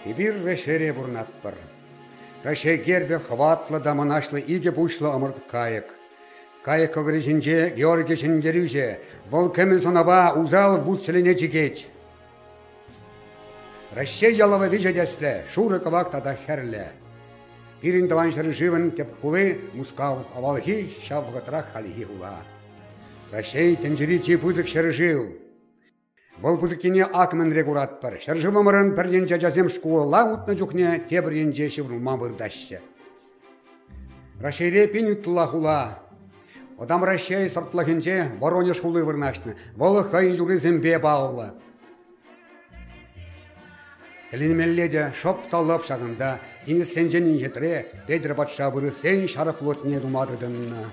Эпир Раҫҫейре пурӑнатпӑр. Раҫҫей гербӗ хӑватлӑ та мӑнаҫлӑ икӗ пуҫлӑ ӑмӑрт кайӑк. Кайӑк кӑкӑрӗ ҫинче Георгий ҫӗнтерӳҫӗ, вӑл кӗмӗл сӑнапа усал вут ҫӗлене чикет. Раҫҫей ялавӗ виҫӗ тӗслӗ, шурӑ, кӑвак тата хӗрлӗ. Пирӗн тӑван ҫӗршывӑн тӗп хули Мускав, авалхи, ҫав вӑхӑтрах хальхи хула. Раҫҫей тӗнчери чи пысӑк ҫӗршыв. Вӑл пысӑккине ак мӗнре куратпӑр. Ҫӗршывӑмӑрӑн пӗр енче ачасем шкула утнӑ чухне тепӗр енче ҫывӑрма выртаҫҫӗ. Раҫҫейре пин ытла хула. Вӑтам Раҫҫей сӑртлӑхӗнче Воронеж хули вырнаҫнӑ. Вӑл хӑйӗн юррисемпе паллӑ. Тӗлӗнмелле те шӑп та лӑп ҫакӑнта тинӗссенчен инҫетре Петӗр патша вырӑссен ҫар флотне тума тытӑннӑ.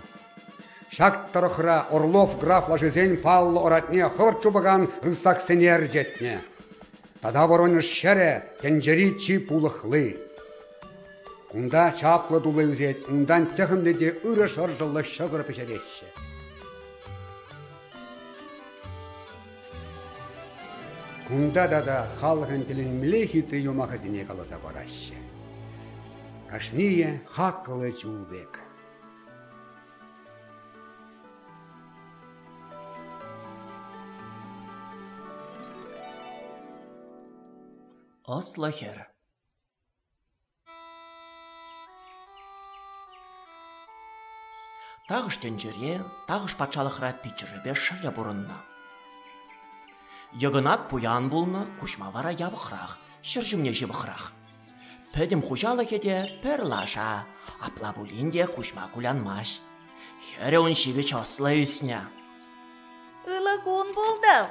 Ҫак тӑрӑхра Орлов граф лашисен паллӑ ӑратне хӑвӑрт чупакан рысаксене ӗрчетнӗ. Тата Воронеж ҫӗрӗ тӗнчери чи пулӑхли. Кунта чаплӑ тулӑ ӳсет, унтан тӗхӗмлӗ те ырӑ шӑршӑллӑ ҫӑкӑр пӗҫереҫҫӗ. Кунта тата халӑхӑн тӗлӗнмелле хитре юмахӗсене каласа параҫҫӗ. Кашнийӗ хаклӑ чул пек. Ӑслӑ хӗр Тахӑш тӗнчере, тахӑш патшалӑхра пиччӗшӗпе шӑллӗ пурӑннӑ. Йӑкӑнат пуян пулнӑ, Куҫма вара япӑхрах, ҫӗр ҫумне ҫывӑхрах. Пӗтӗм хуҫалӑхӗ те пӗр лаша, апла пулин те Куҫма кулянмасть. Хӗрӗ ун ҫивӗч ӑслӑ ӳснӗ. Ылӑ кун пултӑр!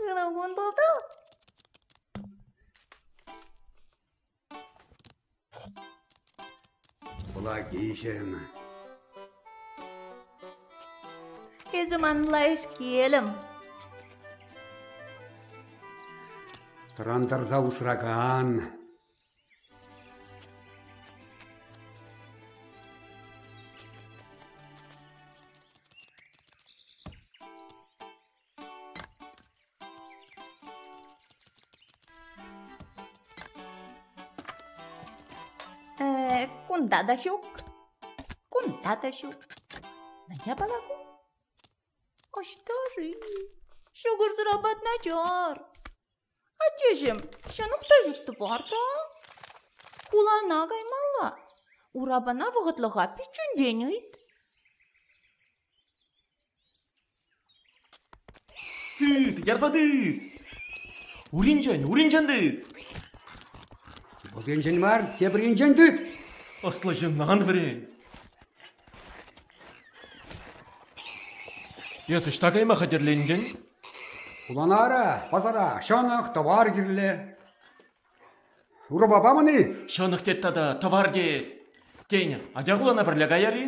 Ырӑ кун пултӑр. Пӑлакиҫӗм. Эсӗ ман лайӑскелӗм. Тӑрантарса усракан. Э, кунта та ҫук, кунта та ҫук. Мӗн япала ку? Ӑҫта-ши? Ҫӑкӑрсӑр апат начар. Аттеҫӗм, ҫӑнӑх та ҫук тӑвар та. Хулана каймалла. Урапана вӑхӑтлӑха пиччӳнтен ыйт. Тыт, ярса тыт! Уринчен, уринчен тыт! Вӑл енчен мар, тепӗр енчен тыт! Ӑслӑ ҫын ан вӗрен. Эс ӑҫта кайма хатӗрлентӗн? Хулана ара, пасара, ҫӑнӑх, тӑвар кирлӗ. Урапа памӑн-и? Ҫӑнӑх тет тата, тӑвар тет. Тен, атя хулана пӗрле каяр-и?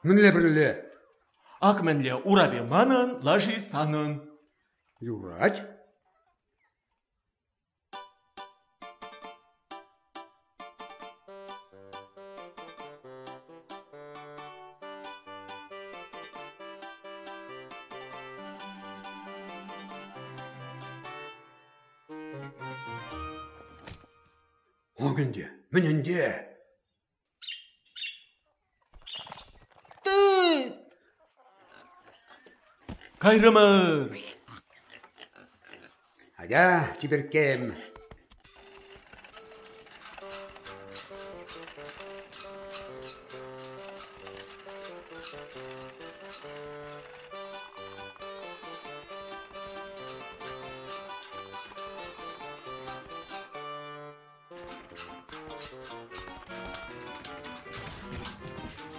Мӗнле пӗрле? Ак мӗнле, урапи манӑн, лаши санӑн. Юрать. Ак ӗнтӗ, мӗн ӗнтӗ? Тыт! Кайрӑмӑр! Атя, чиперккем.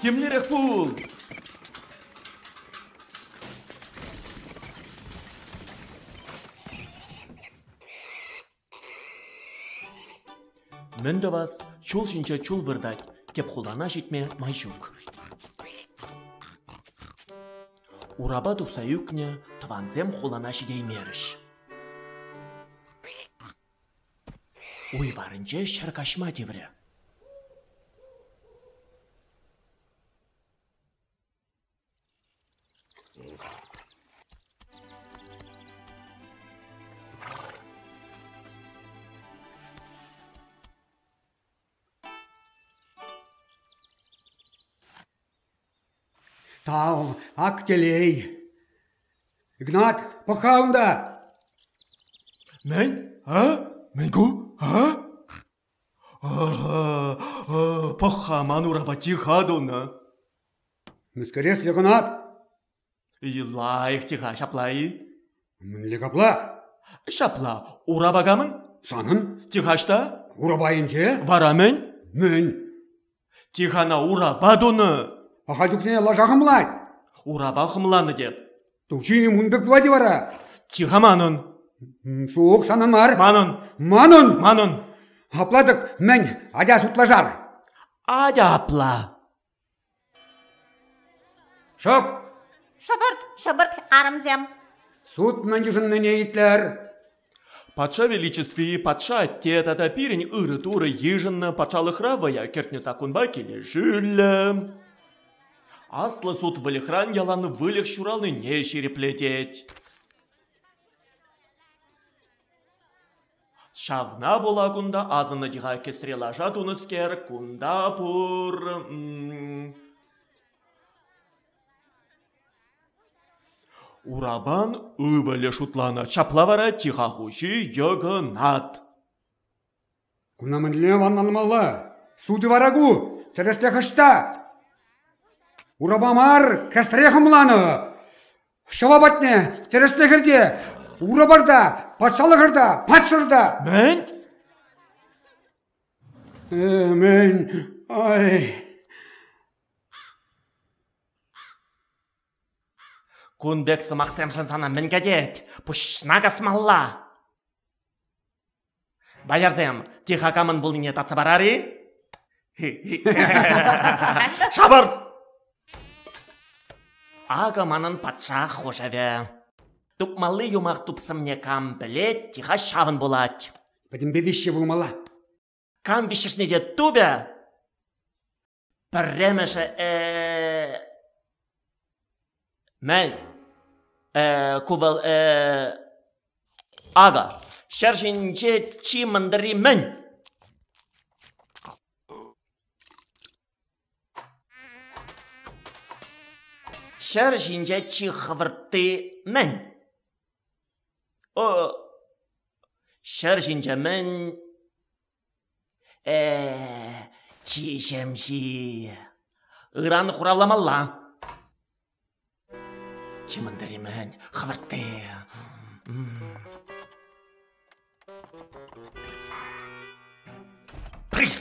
Темлерех пул! Мӗн тӑвас, чул ҫинче чул выртать, тӗп хулана ҫитме май ҫук. Урапа тухса ӳкнӗ, тӑвансем хулана ҫитеймерӗҫ. Уй варринче ҫӗр каҫма тиврӗ. Тав, ак телей. Игнат, пӑх-ха унта! Мӗн? А? Мӗн ку? А? Ага, пӑх-ха, ман урапа тиха тунӑ. Мӗскерех Йӑкӑнат? Лайӑх тиха, ҫапла-и? Мӗнле капла? Ҫапла, урапа камӑн? Санӑн. Тиха ӑҫта? Урапа айӗнче. Вара мӗн? Мӗн? Тихана урапа тунӑ. Ахаль чухне лаша хӑмлать. Урапа хӑмланӑ теп. Тучим, ун пек пулать-и вара? Тиха манӑн. Ҫук, санӑн мар. Манӑн. Манӑн. Манӑн. Апла-тӑк мӗн, атя сутлашар. Атя апла. Шӑп! Шӑпӑрт, шӑпӑрт, арӑмсем. Суд мӗн йышӑннине итлӗр. Патша величестви патша атте тата пирӗн ырӑ Турӑ йышӑннӑ патшалӑхра вӑя кӗртнӗ саккунпа килӗшӳллӗ. Аслӑ суд выльӑхран ялан выльӑх ҫуралнине ҫирӗплетет. Ҫавна пула кунта асӑннӑ тиха кӗсре лаша тунӑскер кунта пур. Урапан ывӑлӗ шутланӑ. Ҫапла вара тиха хуҫи Йӑкӑнат. Куна мӗнле ӑнланмалла? Сутӑ вара ку! Тӗрӗслӗх ӑҫта? Урапа мар, кӗсре хӑмланӑ. Ҫӑва патне, тӗрӗслӗхӗрте, урапарта, патшалӑхӑрта, патшӑрта. Мӗн? Мӗн? Ай. Кун пек сӑмахсемшӗн сана мӗн кӗтет? Пуҫна касмалла! Боярсем, тиха камӑн пулнине татса парар-и? Шапӑр! Акӑ манӑн патша хушӑвӗ. Тупмалли юмах тупсӑмне кам пӗлет, тиха ҫавӑн пулать. Пӗтӗмпе виҫҫӗ пулмалла. Кам виҫҫӗшне те тупӗ, Пӗрремӗшӗ мӗн? Ку вӑл акӑ ҫӗр ҫинче чи мӑнтӑрри мӗн? Ҫӗр ҫинче чи хӑвӑртти мӗн? Ҫӗр ҫинче мӗн Э, чи ҫемҫи. Ыран хуравламалла. Чи мӑнтӑри-мӗн, хӑвӑртти. Приз!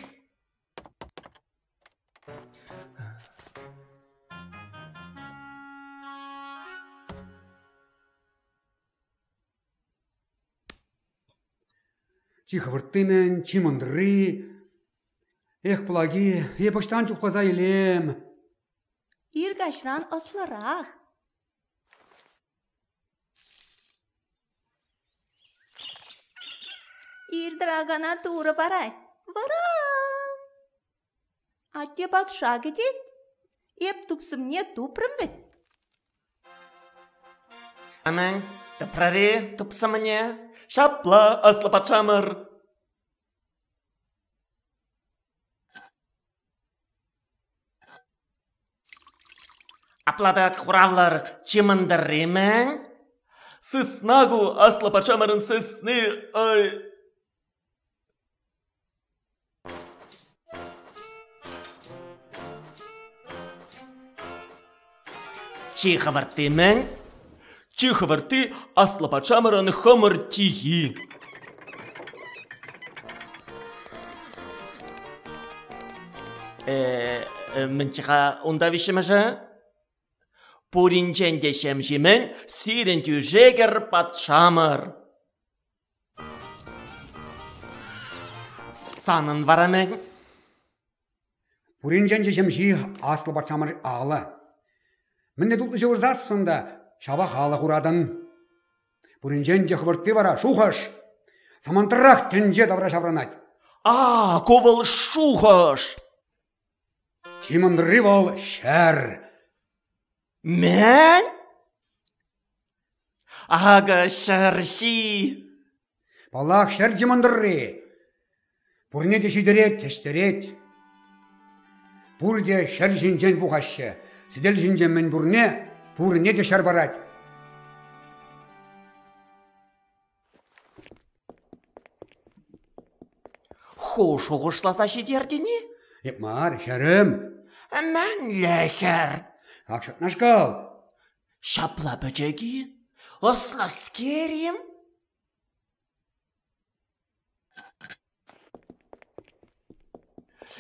Чи хӑвӑртти-мӗн, чи мӑнтӑрри. Эх, Пӑлаки, эп ӑҫтан чухласа илем? Ир-каҫран ӑслӑрах. Ир тӑракана Турӑ парать. Вӑран! Атте патша кӗтет. Эп тупсӑмне тупрӑм вӗт. Мӗн, тӑпрари тупсӑмне? Ҫапла, аслӑ патшамӑр. Апла тӑк хуравлӑр, чи мӑнтӑрри мӗн? Сысна ку, аслӑ патшамӑрӑн сысни, ай... Чи хӑвӑртти мӗн? Чи хӑвӑртти аслӑ патшамӑрӑн хӑмӑр тихи. Мӗнччӗ-ха унта виҫҫӗмӗшӗ? Пуринчен те ҫемҫи-мӗн сирӗн тӳшекӗр патшамӑр. Санӑн вара мӗн? Пуринчен те ҫемҫи аслӑ патшамӑр алӑ. Мӗнле тутлӑ ҫывӑрсассӑн та ҫавах алӑ хуратӑн. Пуринчен те хӑвӑртти вара шухӑш. Самантрах тӗнче тавра ҫаврӑнать. А, ку вӑл шухӑш! Чи мӑнтӑрри вӑл ҫӗр. Мӗн? Акӑ ҫӗрҫи! Паллах, ҫӗр чи мӑнтӑрри. Пурне те ҫитерет, ӗҫтерет. Пурте ҫӗр ҫинчен пухаҫҫӗ. Сӗтел ҫинче мӗн пурне, пурне те ҫар парать. Ху шухӑшласа ҫитертӗн-и? Эп мар, хӗрӗм. Мӗнле хӗр? Ак ҫакнашкал. Ҫапла пӗчӗк-и? Ӑслӑскер-им?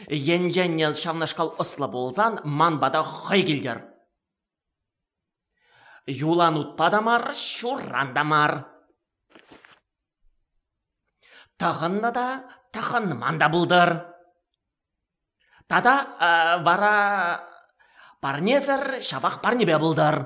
Енчен ҫавнашкал ӑслӑ пулсан ман пата хӑй килтӗр. Юланутпа та мар, ҫурран та мар. Тӑхӑннӑ та, тӑхӑнман та пултӑр. Тата вара парнесӗр ҫапах парнепе пултӑр.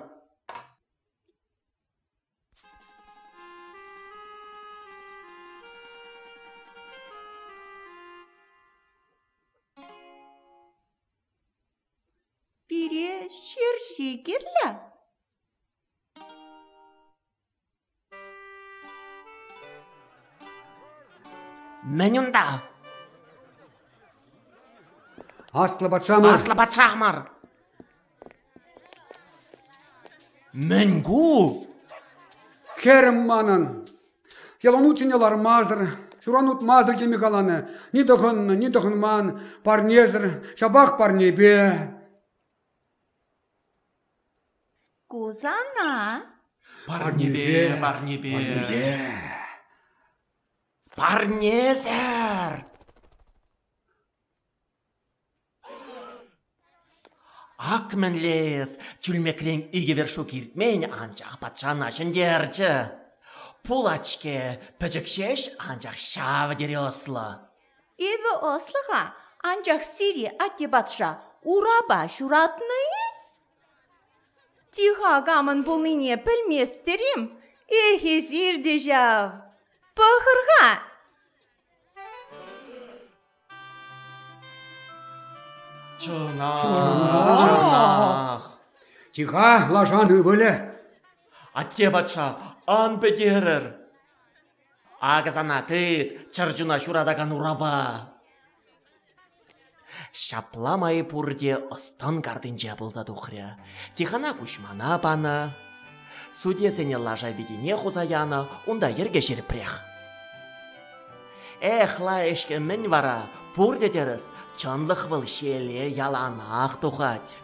Пире ҫерҫи кирлӗ. Мӗн унта? Аслӑ патшамӑр! Аслӑ патшамӑр! Мӗн ку? Хӗрӗм манӑн! Ялан утсене лармасӑр, ҫуран утмасӑр килме каланӑ. Ни тӑхӑннӑ, ни тӑхӑнман, парнесӗр, ҫапах парнепе. Ку сана. Парнепе, парнепе. Парнепе. Парнесӗр! Ак мӗнле эс, чӳлмекрен икӗ вершук иртмен, анчах патшана ҫӗнтерчӗ. Пулать-ҫке, пӗчӗк ҫеҫ, анчах ҫав тери ӑслӑ. Эпӗ ӑслӑ-ха, анчах сире атте патша урапа ҫуратнӑ-и? Тиха камӑн пулнине пӗлместӗр-им? Эх, эсир те ҫав! Пӑхӑр-ха! Чӑнах, чӑнах. Тиха лашан ывӑлӗ. Атте патша, ан пӗтерӗр. Акӑ сана тыт, чӗрчуна ҫуратакан урапа. Ҫапла май пурте ӑс-тӑн картинче пулса тухрӗ. Тихана Куҫмана панӑ. Судьясене лаша витине хуса янӑ, унта йӗрке ҫирӗпрех. Эх, лайӑх-ҫке мӗн вара, пурте тӗрӗс, чӑнлӑх вӑл ҫиеле яланах тухать.